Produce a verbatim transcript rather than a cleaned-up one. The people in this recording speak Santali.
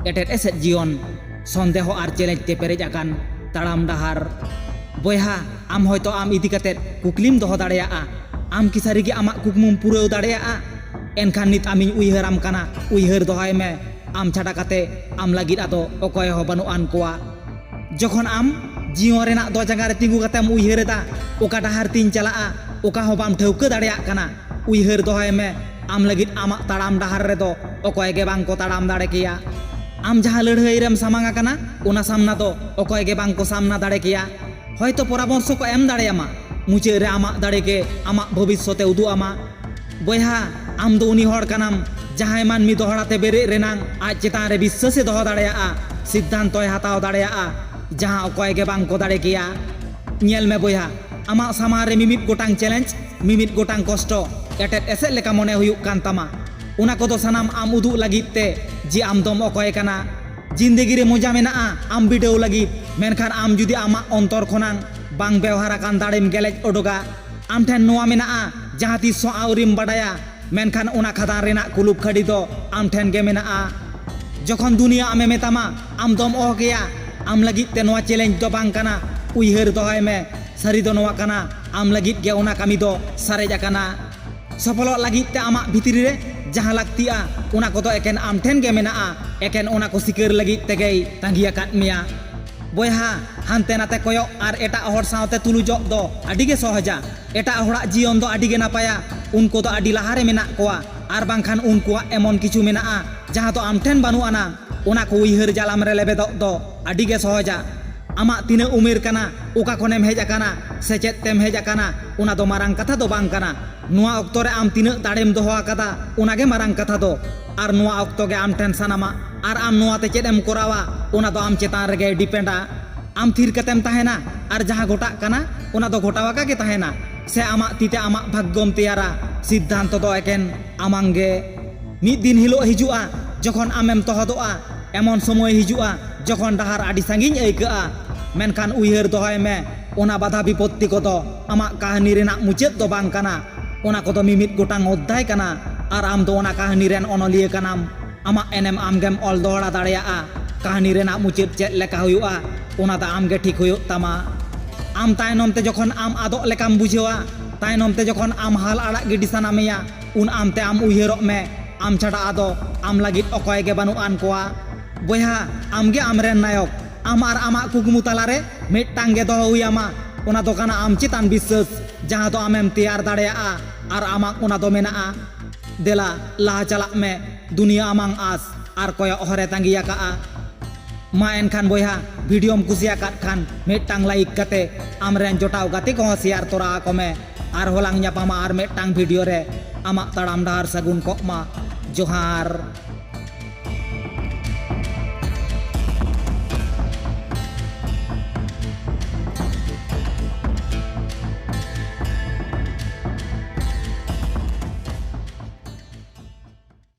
ᱮᱴᱮᱫ ᱮᱥᱮᱫ ᱡᱤᱭᱚᱱ, ᱥᱚᱱᱫᱮᱦᱚ ᱟᱨ ᱪᱮᱞᱮᱧᱡᱽ ᱛᱮ ᱯᱮᱨᱮᱡ ᱟᱠᱟᱱ ᱛᱟᱲᱟᱢ ᱰᱟᱦᱟᱨ᱾ ᱵᱚᱭᱦᱟ, ᱟᱢ ᱦᱚᱭᱛᱚ ᱟᱢ ᱤᱫᱤ ᱠᱟᱛᱮᱫ ᱠᱩᱠᱞᱤᱢ ᱫᱚᱦᱚ ᱫᱟᱲᱮᱭᱟᱜᱼᱟ, ᱟᱢ ᱠᱤ ᱥᱟᱹᱨᱤᱜᱮ ᱟᱢᱟᱜ ᱠᱩᱠᱢᱩᱢ ᱯᱩᱨᱟᱹᱣ ᱫᱟᱲᱮᱭᱟᱜᱼᱟ? ᱮᱱᱠᱷᱟᱱ ᱱᱤᱛ ᱟᱢᱤᱧ ᱩᱭᱦᱟᱹᱨᱟᱢ ᱠᱟᱱᱟ, ᱩᱭᱦᱟᱹᱨ ᱫᱚᱦᱚᱭ ᱢᱮ, ᱟᱢ ᱪᱷᱟᱰᱟ ᱠᱟᱛᱮ ᱟᱢ ᱞᱟᱹᱜᱤᱫ ᱟᱫᱚ ᱚᱠᱚᱭ ᱦᱚᱸ ᱵᱟᱹᱱᱩᱜ ᱟᱱ ᱠᱚᱣᱟ᱾ ᱡᱚᱠᱷᱚᱱ ᱟᱢ ᱡᱤᱭᱚᱱ ᱨᱮᱱᱟᱜ ᱫᱚ ᱡᱟᱸᱜᱟ ᱨᱮ ᱛᱤᱸᱜᱩ ᱠᱟᱛᱮᱢ ᱩᱭᱦᱟᱹᱨ ᱮᱫᱟ, ᱚᱠᱟ ᱰᱟᱦᱟᱨ ᱛᱤᱧ ᱪᱟᱞᱟᱜᱼᱟ, ᱚᱠᱟ ᱦᱚᱸ ᱵᱟᱢ ᱴᱷᱟᱹᱣᱠᱟᱹ ᱫᱟᱲᱮᱭᱟᱜ ᱠᱟᱱᱟ, ᱩᱭᱦᱟᱹᱨ ᱫᱚᱦᱚᱭ ᱢᱮ, ᱟᱢ ᱞᱟᱹᱜᱤᱫ ᱟᱢᱟᱜ ᱛᱟᱲᱟᱢ ᱰᱟᱦᱟᱨ ᱨᱮᱫᱚ ᱚᱠᱚᱭ ᱜᱮ ᱵᱟᱝ ᱠᱚ ᱛᱟᱲᱟᱢ ᱫᱟᱲᱮ ᱠᱮᱭᱟ᱾ ᱟᱢ ᱡᱟᱦᱟᱸ ᱞᱟᱹᱲᱦᱟᱹᱭ ᱨᱮᱢ ᱥᱟᱢᱟᱝ ᱟᱠᱟᱱᱟ, ᱚᱱᱟ ᱥᱟᱢᱱᱟ ᱫᱚ ᱚᱠᱚᱭ ᱜᱮ ᱵᱟᱝ ᱠᱚ ᱥᱟᱢᱱᱟ ᱫᱟᱲᱮ ᱠᱮᱭᱟ᱾ ᱦᱚᱭᱛᱚ ᱯᱚᱨᱟᱢᱚᱨᱥᱚ ᱠᱚ ᱮᱢ ᱫᱟᱲᱮᱭᱟᱢᱟ, ᱢᱩᱪᱟᱹᱫ ᱨᱮ ᱟᱢᱟᱜ ᱫᱟᱲᱮ ᱜᱮ ᱟᱢᱟᱜ ᱵᱷᱚᱵᱤᱥᱥᱚᱛ ᱮ ᱩᱫᱩᱜ ᱟᱢᱟ᱾ ᱵᱚᱭᱦᱟ, ᱟᱢ ᱫᱚ ᱩᱱᱤ ᱦᱚᱲ ᱠᱟᱱᱟᱢ, ᱡᱟᱦᱟᱸᱭ ᱢᱟᱹᱱᱢᱤ ᱫᱚᱦᱲᱟ ᱛᱮ ᱵᱮᱨᱮᱫ ᱨᱮᱱᱟᱝ ᱟᱡ ᱪᱮᱛᱟᱱ ᱨᱮ ᱵᱤᱥᱥᱟᱹᱥ ᱮ ᱫᱚᱦᱚ ᱫᱟᱲᱮᱭᱟᱜᱼᱟ, ᱥᱤᱫᱽᱫᱷᱟᱱᱛᱚᱭ ᱦᱟᱛᱟᱣ ᱫᱟᱲᱮᱭᱟᱜᱼᱟ, ᱡᱟᱦᱟᱸ ᱚᱠᱚᱭ ᱜᱮ ᱵᱟᱝ ᱠᱚ ᱫᱟᱲᱮ ᱠᱮᱭᱟ᱾ ᱧᱮᱞ ᱢᱮ ᱵᱚᱭᱦᱟ, ᱟᱢᱟᱜ ᱥᱟᱢᱟᱝ ᱨᱮ ᱢᱤᱢᱤᱫ ᱜᱚᱴᱟᱝ ᱪᱮᱞᱮᱧᱡᱽ, ᱢᱤᱢᱤᱫ ᱜᱚᱴᱟᱝ ᱠᱚᱥᱴᱚ, ᱮᱴᱮᱫ ᱮᱥᱮᱫ ᱞᱮᱠᱟ ᱢᱚᱱᱮ ᱦᱩᱭᱩᱜ ᱠᱟᱱ ᱛᱟᱢᱟ᱾ ᱚᱱᱟ ᱠᱚᱫᱚ ᱥᱟᱱᱟᱢ ᱟᱢ ᱩᱫᱩᱜ ᱞᱟᱹᱜᱤᱫ ᱛᱮ ᱡᱮ ᱟᱢ ᱫᱚᱢ ᱚᱠᱚᱭ ᱠᱟᱱᱟ᱾ ᱡᱤᱱᱫᱮᱜᱤ ᱨᱮ ᱢᱚᱡᱟ ᱢᱮᱱᱟᱜᱼᱟ ᱟᱢ ᱵᱤᱰᱟᱹᱣ ᱞᱟᱹᱜᱤᱫ, ᱢᱮᱱᱠᱷᱟᱱ ᱟᱢ ᱡᱩᱫᱤ ᱟᱢᱟᱜ ᱚᱱᱛᱚᱨ ᱠᱷᱚᱱᱟᱝ ᱵᱟᱝ ᱵᱮᱣᱦᱟᱨ ᱟᱠᱟᱱ ᱫᱟᱲᱮᱢ ᱜᱮᱞᱮᱡ ᱚᱰᱚᱜᱟ, ᱟᱢ ᱴᱷᱮᱱ ᱱᱚᱣᱟ ᱢᱮᱱᱟᱜᱼᱟ, ᱡᱟᱦᱟᱸ ᱛᱤᱥ ᱦᱚᱸ ᱟᱹᱣᱨᱤᱢ ᱵᱟᱰᱟᱭᱟ, ᱢᱮᱱᱠᱷᱟᱱ ᱚᱱᱟ ᱠᱷᱟᱫᱟᱱ ᱨᱮᱱᱟᱜ ᱠᱩᱞᱩᱯ ᱠᱷᱟᱹᱰᱤ ᱫᱚ ᱟᱢ ᱴᱷᱮᱱ ᱜᱮ ᱢᱮᱱᱟᱜᱼᱟ᱾ ᱡᱚᱠᱷᱚᱱ ᱫᱩᱱᱤᱭᱟᱹ ᱟᱢᱮ ᱢᱮᱛᱟᱢᱟ, ᱟᱢ ᱫᱚᱢ ᱚᱦᱚ ᱠᱮᱭᱟ, ᱟᱢ ᱞᱟᱹᱜᱤᱫ ᱛᱮ ᱱᱚᱣᱟ ᱪᱮᱞᱮᱧᱡᱽ ᱫᱚ ᱵᱟᱝ ᱠᱟᱱᱟ, ᱩᱭᱦᱟᱹᱨ ᱫᱚᱦᱚᱭ ᱢᱮ, ᱥᱟᱹᱨᱤ ᱫᱚ ᱱᱚᱣᱟ ᱠᱟᱱᱟ, ᱟᱢ ᱞᱟᱹᱜᱤᱫ ᱜᱮ ᱚᱱᱟ ᱠᱟᱹᱢᱤ ᱫᱚ ᱥᱟᱨᱮᱡ ᱟᱠᱟᱱᱟ᱾ ᱥᱚᱯᱷᱚᱞᱚᱜ ᱞᱟᱹᱜᱤᱫ ᱛᱮ ᱟᱢᱟᱜ ᱵᱷᱤᱛᱨᱤ ᱨᱮ ᱡᱟᱦᱟᱸ ᱞᱟᱹᱠᱛᱤᱜᱼᱟ, ᱚᱱᱟ ᱠᱚᱫᱚ ᱮᱠᱮᱱ ᱟᱢ ᱴᱷᱮᱱ ᱜᱮ ᱢᱮᱱᱟᱜᱼᱟ᱾ ᱮᱠᱮᱱ ᱚᱱᱟ ᱠᱚ ᱥᱤᱠᱟᱹᱨ ᱞᱟᱹᱜᱤᱫ ᱛᱮᱜᱮᱭ ᱛᱟᱺᱜᱤ ᱟᱠᱟᱫ ᱢᱮᱭᱟ᱾ ᱵᱚᱭᱦᱟ, ᱦᱟᱱᱛᱮ ᱱᱟᱛᱮ ᱠᱚᱭᱚᱜ ᱟᱨ ᱮᱴᱟᱜ ᱦᱚᱲ ᱥᱟᱶᱛᱮ ᱛᱩᱞᱩᱡᱚᱜ ᱫᱚ ᱟᱹᱰᱤ ᱜᱮ ᱥᱚᱦᱚᱡᱟ᱾ ᱮᱴᱟᱜ ᱦᱚᱲᱟᱜ ᱡᱤᱭᱚᱱ ᱫᱚ ᱟᱹᱰᱤ ᱜᱮ ᱱᱟᱯᱟᱭᱟ᱾ ᱩᱱᱠᱩ ᱫᱚ ᱟᱹᱰᱤ ᱞᱟᱦᱟ ᱨᱮ ᱢᱮᱱᱟᱜ ᱠᱚᱣᱟ, ᱟᱨ ᱵᱟᱝᱠᱷᱟᱱ ᱩᱱᱠᱩᱣᱟᱜ ᱮᱢᱚᱱ ᱠᱤᱪᱷᱩ ᱢᱮᱱᱟᱜᱼᱟ, ᱡᱟᱦᱟᱸ ᱫᱚ ᱟᱢ ᱴᱷᱮᱱ ᱵᱟᱹᱱᱩᱜ ᱟᱱᱟ᱾ ᱚᱱᱟ ᱠᱚ ᱩᱭᱦᱟᱹᱨ ᱡᱟᱞᱟᱢ ᱨᱮ ᱞᱮᱵᱮᱫᱚᱜ ᱫᱚ ᱟᱹᱰᱤ ᱜᱮ ᱥᱚᱦᱚᱡᱟ᱾ ᱟᱢᱟᱜ ᱛᱤᱱᱟᱹᱜ ᱩᱢᱮᱨ ᱠᱟᱱᱟ, ᱚᱠᱟ ᱠᱷᱚᱱᱮᱢ ᱦᱮᱡ ᱟᱠᱟᱱᱟ, ᱥᱮ ᱪᱮᱫ ᱛᱮᱢ ᱦᱮᱡ ᱟᱠᱟᱱᱟ, ᱚᱱᱟ ᱫᱚ ᱢᱟᱨᱟᱝ ᱠᱟᱛᱷᱟ ᱫᱚ ᱵᱟᱝ ᱠᱟᱱᱟ᱾ ᱱᱚᱣᱟ ᱚᱠᱛᱚ ᱨᱮ ᱟᱢ ᱛᱤᱱᱟᱹᱜ ᱫᱟᱲᱮᱢ ᱫᱚᱦᱚ ᱟᱠᱟᱫᱟ, ᱚᱱᱟ ᱜᱮ ᱢᱟᱨᱟᱝ ᱠᱟᱛᱷᱟ ᱫᱚ᱾ ᱟᱨ ᱱᱚᱣᱟ ᱚᱠᱛᱚ ᱜᱮ ᱟᱢ ᱴᱷᱮᱱ ᱥᱟᱱᱟᱢᱟᱜ, ᱟᱨ ᱟᱢ ᱱᱚᱣᱟ ᱛᱮ ᱪᱮᱫ ᱮᱢ ᱠᱚᱨᱟᱣᱟ, ᱚᱱᱟ ᱫᱚ ᱟᱢ ᱪᱮᱛᱟᱱ ᱨᱮᱜᱮ ᱰᱤᱯᱮᱱᱰᱟ᱾ ᱟᱢ ᱛᱷᱤᱨ ᱠᱟᱛᱮᱢ ᱛᱟᱦᱮᱱᱟ, ᱟᱨ ᱡᱟᱦᱟᱸ ᱜᱷᱚᱴᱟᱜ ᱠᱟᱱᱟ, ᱚᱱᱟ ᱫᱚ ᱜᱷᱚᱴᱟᱣ ᱟᱠᱟ ᱜᱮ ᱛᱟᱦᱮᱱᱟ, ᱥᱮ ᱟᱢᱟᱜ ᱛᱤ ᱛᱮ ᱟᱢᱟᱜ ᱵᱷᱟᱜᱽᱜᱚᱢ ᱛᱮᱭᱟᱨᱟ, ᱥᱤᱫᱽᱫᱷᱟᱱᱛᱚ ᱫᱚ ᱮᱠᱮᱱ ᱟᱢᱟᱝ ᱜᱮ᱾ ᱢᱤᱫ ᱫᱤᱱ ᱦᱤᱞᱳᱜ ᱦᱤᱡᱩᱜᱼᱟ, ᱡᱚᱠᱷᱚᱱ ᱟᱢᱮᱢ ᱛᱚᱦᱚᱫᱚᱜᱼᱟ, ᱮᱢᱚᱱ ᱥᱚᱢᱚᱭ ᱦᱤᱡᱩᱜᱼᱟ, ᱡᱚᱠᱷᱚᱱ ᱰᱟᱦᱟᱨ ᱟᱹᱰᱤ ᱥᱟᱺᱜᱤᱧ ᱟᱹᱭᱠᱟᱹᱜᱼᱟ᱾ ᱢᱮᱱᱠᱷᱟᱱ ᱩᱭᱦᱟᱹᱨ ᱫᱚᱦᱚᱭ ᱢᱮ, ᱚᱱᱟ ᱵᱟᱫᱷᱟ ᱵᱤᱯᱚᱛᱛᱤ ᱠᱚᱫᱚ ᱟᱢᱟᱜ ᱠᱟᱹᱦᱱᱤ ᱨᱮᱱᱟᱜ ᱢᱩᱪᱟᱹᱫ ᱫᱚ ᱵᱟᱝ ᱠᱟᱱᱟ᱾ ᱚᱱᱟ ᱠᱚᱫᱚ ᱢᱤᱢᱤᱫ ᱜᱚᱴᱟᱝ ᱚᱫᱽᱫᱷᱟᱭ ᱠᱟᱱᱟ, ᱟᱨ ᱟᱢ ᱫᱚ ᱚᱱᱟ ᱠᱟᱹᱦᱱᱤ ᱨᱮᱱ ᱚᱱᱚᱞᱤᱭᱟᱹ ᱠᱟᱱᱟᱢ᱾ ᱟᱢᱟᱜ ᱮᱱᱮᱢ ᱟᱢᱜᱮᱢ ᱚᱞ ᱫᱚᱦᱲᱟ ᱫᱟᱲᱮᱭᱟᱜᱼᱟ᱾ ᱠᱟᱹᱦᱱᱤ ᱨᱮᱱᱟᱜ ᱢᱩᱪᱟᱹᱫ ᱪᱮᱫ ᱞᱮᱠᱟ ᱦᱩᱭᱩᱜᱼᱟ, ᱚᱱᱟ ᱫᱚ ᱟᱢᱜᱮ ᱴᱷᱤᱠ ᱦᱩᱭᱩᱜ ᱛᱟᱢᱟ᱾ ᱟᱢ ᱛᱟᱭᱱᱚᱢ ᱛᱮ ᱡᱚᱠᱷᱚᱱ ᱟᱢ ᱟᱫᱚᱜ ᱞᱮᱠᱟᱢ ᱵᱩᱡᱷᱟᱹᱣᱟ, ᱛᱟᱭᱱᱚᱢ ᱛᱮ ᱡᱚᱠᱷᱚᱱ ᱟᱢ ᱦᱟᱞ ᱟᱲᱟᱜ ᱜᱤᱰᱤ ᱥᱟᱱᱟ ᱢᱮᱭᱟ, ᱩᱱ ᱟᱢᱛᱮ ᱟᱢ ᱩᱭᱦᱟᱹᱨᱚᱜ ᱢᱮ, ᱟᱢ ᱪᱷᱟᱰᱟ ᱟᱫᱚ ᱟᱢ ᱞᱟᱹᱜᱤᱫ ᱚᱠᱚᱭ ᱜᱮ ᱵᱟᱹᱱᱩᱜ ᱟᱱ ᱠᱚᱣᱟ᱾ ᱵᱚᱭᱦᱟ, ᱟᱢᱜᱮ ᱟᱢᱨᱮᱱ ᱱᱟᱭᱚᱠ᱾ ᱟᱢ ᱟᱨ ᱟᱢᱟᱜ ᱠᱩᱠᱢᱩ ᱛᱟᱞᱟᱨᱮ ᱢᱤᱫᱴᱟᱝ ᱜᱮ ᱫᱚᱦᱚ ᱦᱩᱭ ᱟᱢᱟ, ᱚᱱᱟ ᱫᱚ ᱠᱟᱱᱟ ᱟᱢ ᱪᱮᱛᱟᱱ ᱵᱤᱥᱥᱟᱹᱥ, ᱡᱟᱦᱟᱸ ᱫᱚ ᱟᱢᱮᱢ ᱛᱮᱭᱟᱨ ᱫᱟᱲᱮᱭᱟᱜᱼᱟ ᱟᱨ ᱟᱢᱟᱜ ᱚᱱᱟ ᱫᱚ ᱢᱮᱱᱟᱜᱼᱟ᱾ ᱫᱮᱞᱟ, ᱞᱟᱦᱟ ᱪᱟᱞᱟᱜ ᱢᱮ, ᱫᱩᱱᱤᱭᱟᱹ ᱟᱢᱟᱝ ᱟᱸᱥ ᱟᱨ ᱠᱚᱭᱚᱜ ᱦᱚᱨᱮ ᱛᱟᱺᱜᱤ ᱟᱠᱟᱜᱼᱟ᱾ ᱢᱟ ᱮᱱᱠᱷᱟᱱ ᱵᱚᱭᱦᱟ, ᱵᱷᱤᱰᱤᱭᱳᱢ ᱠᱩᱥᱤᱭᱟᱠᱟᱫ ᱠᱷᱟᱱ ᱢᱤᱫᱴᱟᱝ ᱞᱟᱭᱤᱠ ᱠᱟᱛᱮ ᱟᱢᱨᱮᱱ ᱡᱚᱴᱟᱣ ᱜᱟᱛᱮ ᱠᱚᱦᱚᱸ ᱥᱮᱭᱟᱨ ᱛᱚᱨᱟ ᱟᱠᱚ ᱢᱮ᱾ ᱟᱨᱦᱚᱸ ᱞᱟᱝ ᱧᱟᱯᱟᱢᱟ ᱟᱨ ᱢᱤᱫᱴᱟᱝ ᱵᱷᱤᱰᱤᱭᱳ ᱨᱮ᱾ ᱟᱢᱟᱜ ᱛᱟᱲᱟᱢ ᱰᱟᱦᱟᱨ ᱥᱟᱹᱜᱩᱱ ᱠᱚᱜ ᱢᱟ᱾ ᱡᱚᱦᱟᱨ᱾